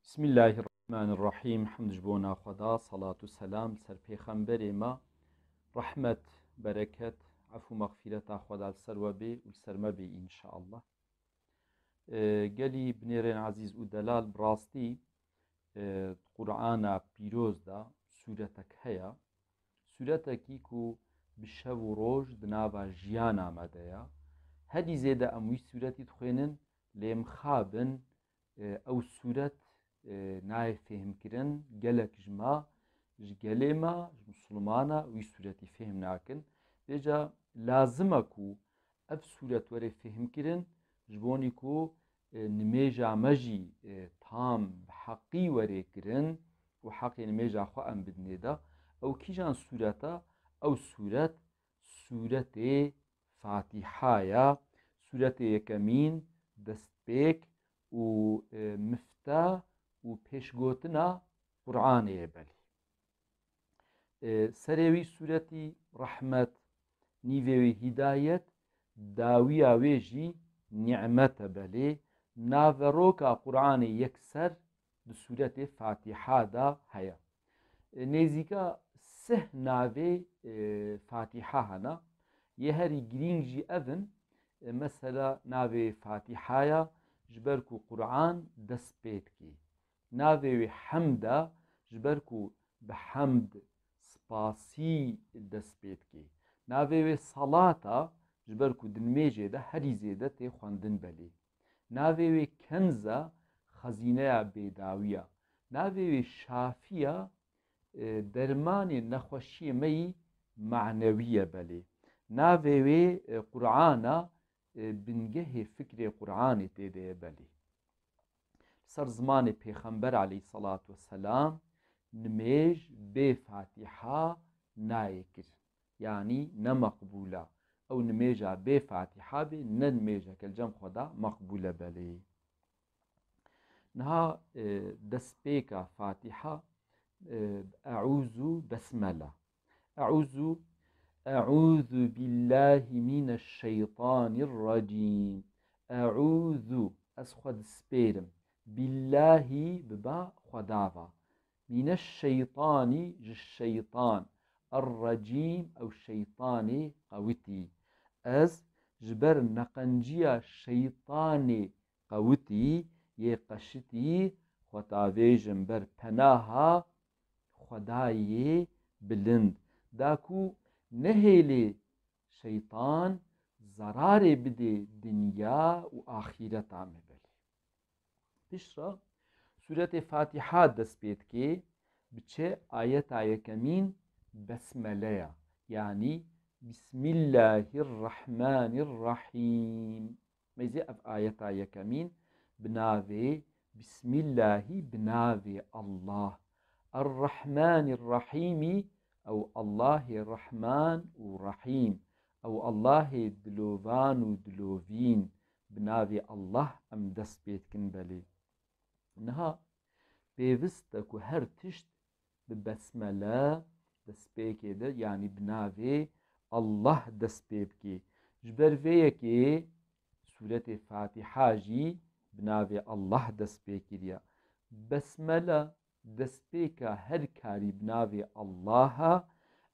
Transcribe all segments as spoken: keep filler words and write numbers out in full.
Bismillahirrahmanirrahîm. Hemd ji bona Xweda, salat û selam li ser pêxemberê me. Rehmet, bereket, efû mexfîreta Xweda li ser we bê û li ser me bê înşeallah. E, gelî binêrên ezîz û delal, bi rastî, e, di Qur'ana pîroz de sûretek heye. Sûretekî ku bi şev û roj di nava jiyana me de ye. Herî zêde em wî sûretî dixwênin, lê mixabin, e, ew sûret, e, nayê fêhmkirin, gelek ji me, ji gelê me, ji misilmana wî sûretî fêhm nakin. Vêca lazim e ku ev sûret were fêhmkirin, ji bonî ku, e, nimêja me jî, e, tam bi heqî were kirin û heqê nimêja xwe em bidinê de. Ew kîjan sûret e? Ew sûret, sûretê Fatiha ye. Sûretê yekemîn, destpêk û, e, mifta û pêşgotina Qur'anê ye belê. E, serê wî sûretî rehmet, nîvê wî hîdayet, dawiya wê jî nîmet e belê. Naveroka Qur'anê yekser di sûretê Fatiha de heye. E, nêzîka sih navê, e, Fatiha hene. Yê herî girîng jî ev in. E, mesela navê Fatiha ya ji ber ku Qur'an dest pê dikê. Navê wê hemd e, ji ber ku bi hemd, spasî dest pê dikê. Navê wê salat e, ji ber ku di nimêjê de herî zêde tê xwendin belê. Navê wê kenz e, xezîneya bêdawî ye. Navê wê şafî ye, e, dermanê nexweşiyê me yî manewî ye belê. Navê wê, e, Qur'an e, e, bingehê fikrê Qur'anê tê de ye belê. Li ser zimanê Pêxember aleyhisselatu vesselam nimêj bê Fatiha nayê kirin. Yanî ne meqbûl e. Ew nimêja bê Fatiha bê, ne nimêjeke li cem xwe de meqbûl e belê. Niha, e, destpêka Fatiha, e, Eûzû, Besmele. Eûzû, Eûzû billahî mîneşşeytanîrrecîm. Eûzû, ez xwe dispêrim. Billahî, bi ba Xweda ve. Mîneşşeytanî, ji şeytan. Errecîm, ew şeytanê qewitî. Ez ji ber neqenciya şeytanê qewitî yê qeşitî xwe davêjim ber penaha Xwedayê bilind. Da ku nehêlê şeytan zerarê bidê dinya û axîreta me belê. Piştre sûretê Fatiha dest pê dikê, bi çi ayeta yekemîn Besmele ya. Yanî Bismillahirrahmanirrahîm. Mêzê ev ayeta yekemîn bi navê Bismillahî, bi navê Allah. Errahmanirrahîmî, ew Allahê Rehman û Rehîm. Ew Allahê dilovan û dilovîn. Bi navê Allah em dest pê dikin belê. Niha pêwist e ku her tişt bi besmele destpêkê de, yanî bi navê Allah dest pê bikê. Ji ber vê yekê sûretê Fatiha jî bi navê Allah dest pê kiriye. Besmele destpêka her karî bi navê Allah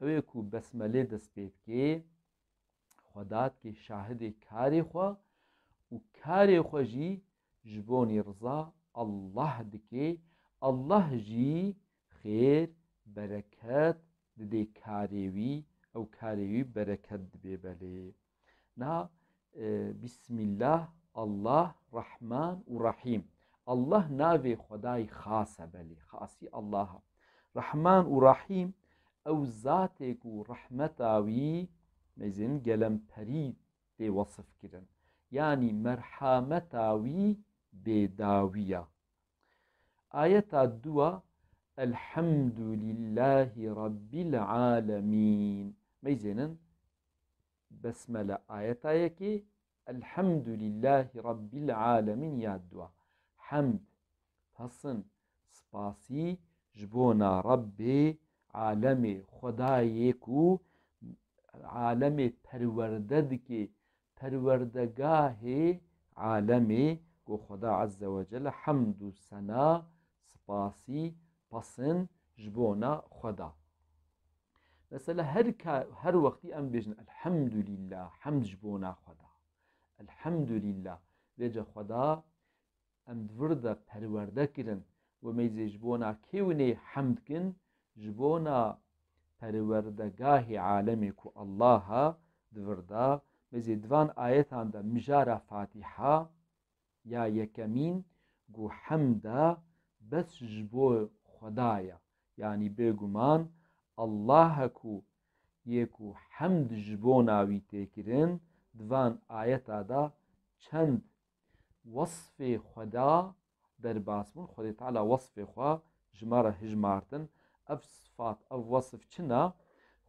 e, ew ê ku besmelê dest pê bikê, Xweda dikê şahidê karê xwe û karê xwe jî ji bonî riza Allah dikê. Allah jî xêr, bereket didê karê wî, ew karê wî bereket dibê belê. Niha, e, Bismillah, Allah, Rehman û Rehîm. Allah navê Xwedayî xas e belê, xasî Allah e. Rehman û Rehîm, ew zatê ku rehmeta wî, mêzin gelemperî tê wesif kirin. Yanî merhameta wî bêdawî ya. Ayeta dua, Elhamdulillahî Rabbil Alemîn. Meyzênin, Besmele ayeta yekê, Elhamdulillahî Rabbil Alemîn ya dua. Hemd, pesin, spasî ji bona Rebbê alemê, Xwedayê ku alemê perwerde dike, perwerdegahê alemê, ku Xweda Azze ve Celle hemd û sena, spasî, pesin ji bona Xweda. Mesela her ka-, her wextî em bêjin, "Elhamdulillah, hemd ji bona Xweda. Elhamdulillah." Vêce Xweda em di vir de perwerde kirin. Wê meyzê ji bona kê winê hemd kin? Ji bona perwerdegahê alemê ku Allah a di vir de. Meyzê di van ayetan de mijara Fatiha ya yekemîn ku hemda bes ji bo Xweda ye. Yanî bêguman Allah e ku yê ku hemd ji bona wî tê kirin, di van ayeta de çend wesfê Xweda derbas bûn. Xwedê Teala wesfê xwe ji me re hijmartin. Ev sifat, ev wesf çi ne?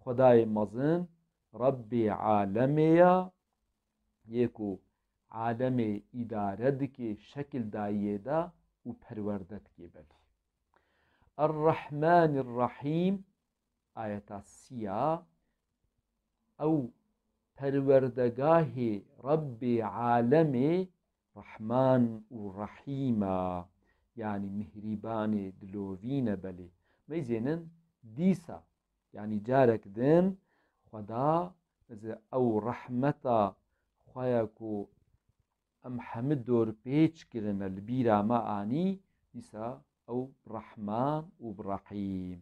Xwedayê mezin, Rebbê alemê ye, yê ku alemê îdare dike, şekil dayiyê de û perwerde dike belê. Er-Rehmanir-Rahîm, ayeta sî ya, ew perwerdegahê Rebbê alemê Rehman û Rehîm e, yanî mihrîbanê dilovîn e belê. Meyzênin dîsa, yanî carek din Xweda, ez ê ew rehmeta xwe ye ku em hemî dorpêç kirine, li bîra me anî, dîsa ew Rehman û Rehîm.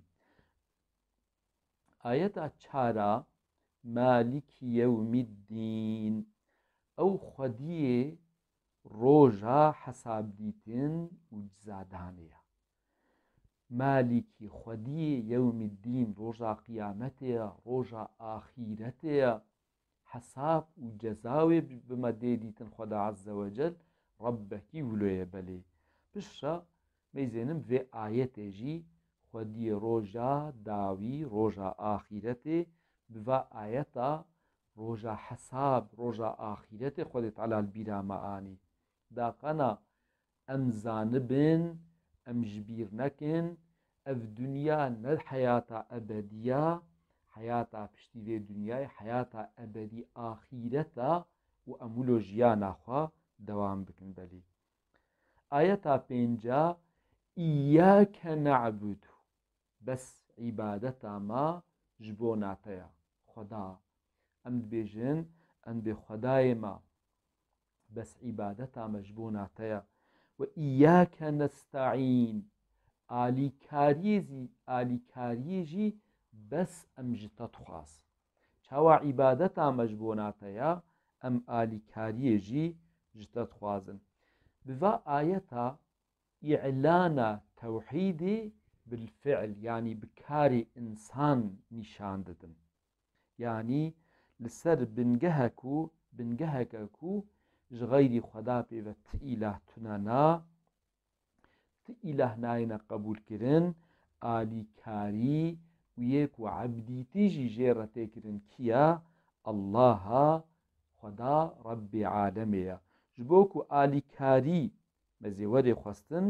Ayeta çar a, Maliki yewmiddîn. Ew xwediyê roja hesabdîtin û cizadanê ye. Maliki, xwediyê yewmiddîn, roja qiyametê ye, roja axîretê ye. Hesab û ceza wê bi, bi me dê dîtin Xweda Azze ve Cel, Rebbekî wilo ye belê. Piştre meyzênin vê ayetê jî xwediyê roja dawî, roja axîretê, bi va ayeta roja hesab, roja axîretê Xwedê Teala li bîra me anî. Da qena em zanibin, em ji bîr nekin, ev dinya ne heyata ebedî ya, heyata piştî vê dinyayê, heyata ebedî axîret e û em wilo jiyana xwe dewam bikin belê. Ayeta pênc a, Îyâke ne'budu. Bes îbadeta me ji bona te ye, Xweda. Em dibêjin, em bê Xwedayê me, bes îbadeta me ji bona te ye. Ve îyâke nesta'în. Alîkariyê zî, alîkariyê jî bes em ji te dixwazin. Çawa îbadeta me ji bona te ye, em alîkariyê jî ji te dixwazin. Bi va ayeta î'lana tewhîdê bil fi'l, yanî bi karê însan nîşan didin. Yanî li ser bingehek û bingeheke ku ji xeyrî Xweda pê ve ti îlah tune na, ti îlah nayêne qebûlkirin, alîkarî û yê ku ebdîtî jî jê re tê kirin kî ye? Allah a, Xweda Rebbê alemê ye. Ji bo ku alîkarî mezê werê xwestin,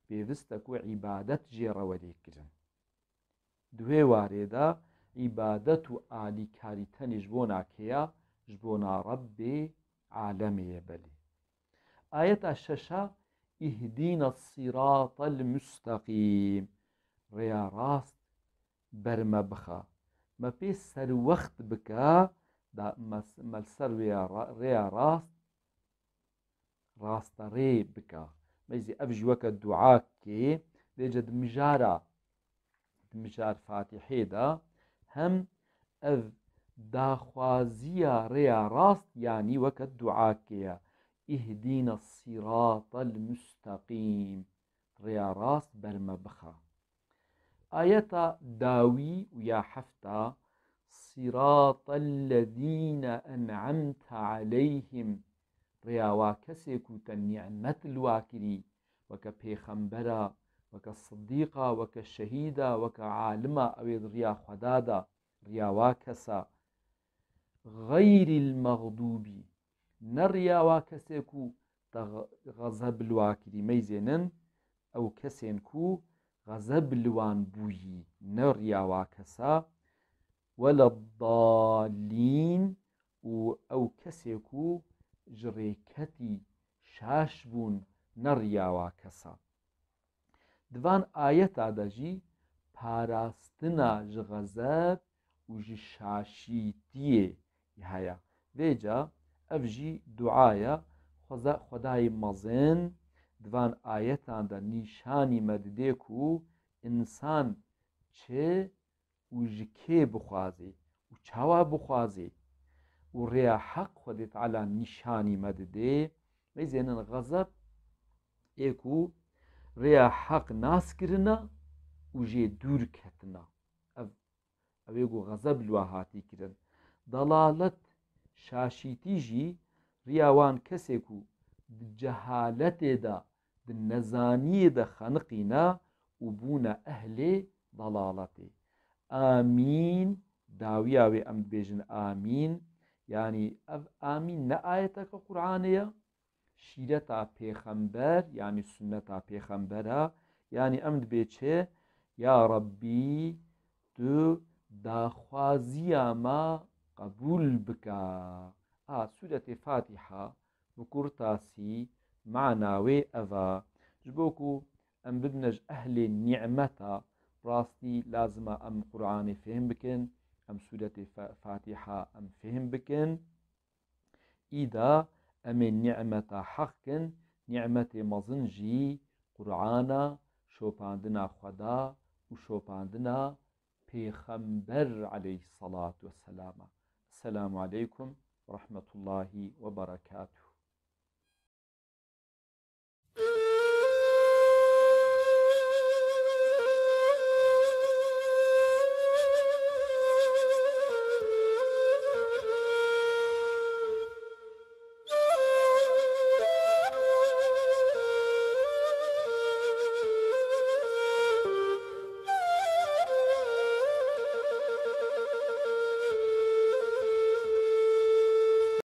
pêwist e ku îbadet jê re werê kirin. Di wê warê de îbadet û alîkarî tenê ji bona kê ya? Ji bona Rebbê alemê ye belê. Ayeta şeş a, Îhdîne sîratel musteqîm. Rêya rast ber me bixe. Me pê serwext bike, da me, me li ser wê ya ra-, rêya rast rasterê bike. Meyzî ev jî weke duakê, vêce di mijara, di mijar Fatîhê de hem ev daxwaziya rêya rast, yanî weke duakê ye. Îhdîne sîratel musteqîm. Rêya rast ber me bixe. Ayeta dawî û ya hefta, Sîratel lezîne en'amte aleyhim. Rêya wa kesê ku te nîmet li wa kirî, weke pêxembera, weke sidîqa, weke şehîda, weke alima, ew ê di riya Xweda de, riya wa kesa. Xeyrîl mexdûbî, ne riya wa kesê ku te xe-, xezeb li wa kirî, meyzênin ew kesên ku xezeb li wan bûyî, ne riya wa kesa. Weleddallîn, û ew kesê ku ji rêketî şaş bûn, ne riya wa kesa. Di van ayeta de jî parastina ji xezeb û ji şaşîtiyê heye. Vêca ev jî duaya Xweza-, Xwedayê mezin di van ayetan de nîşanî me didê ku însan çi û ji kê bixwazê û çawa bixwazê û rêya heq Xwedê Teala nîşanî me didê. Meyzênin xezeb ê ku rêya heq nas kirina û jê dûr ketina. Ev, ew ê ku xezeb li we hatî kirin. Dalalet, şaşîtî jî riya wan kesê ku di cehaletê de, di nezaniyê de xeniqîne û bûne ehlê dalaletê. Amîn, dawiya wê em dibêjin amîn. Yanî ev amîn ne ayeteke Qur'anê ye, şîreta pêxember, yanî sunneta pêxembera, yanî em dibê çi? Ya Rabbî, tu daxwaziya me qebûl bike. A, Sûretê Fatiha bi kurtasî mana wê ev e. Ji bo ku em bibine ji ehlê nîmeta, rastî lazim e em Qur'anê fêhm bikin, em Sûretê Fa-, Fatiha em fêhm bikin. Îda em ê nîmeta heq kin, nîmetê mezin jî Qur'an e, şopandina Xweda û şopandina Pêxember aleyhisselatu vesselam e. Esselamu aleykum ve rahmetullahi ve berekatuhu.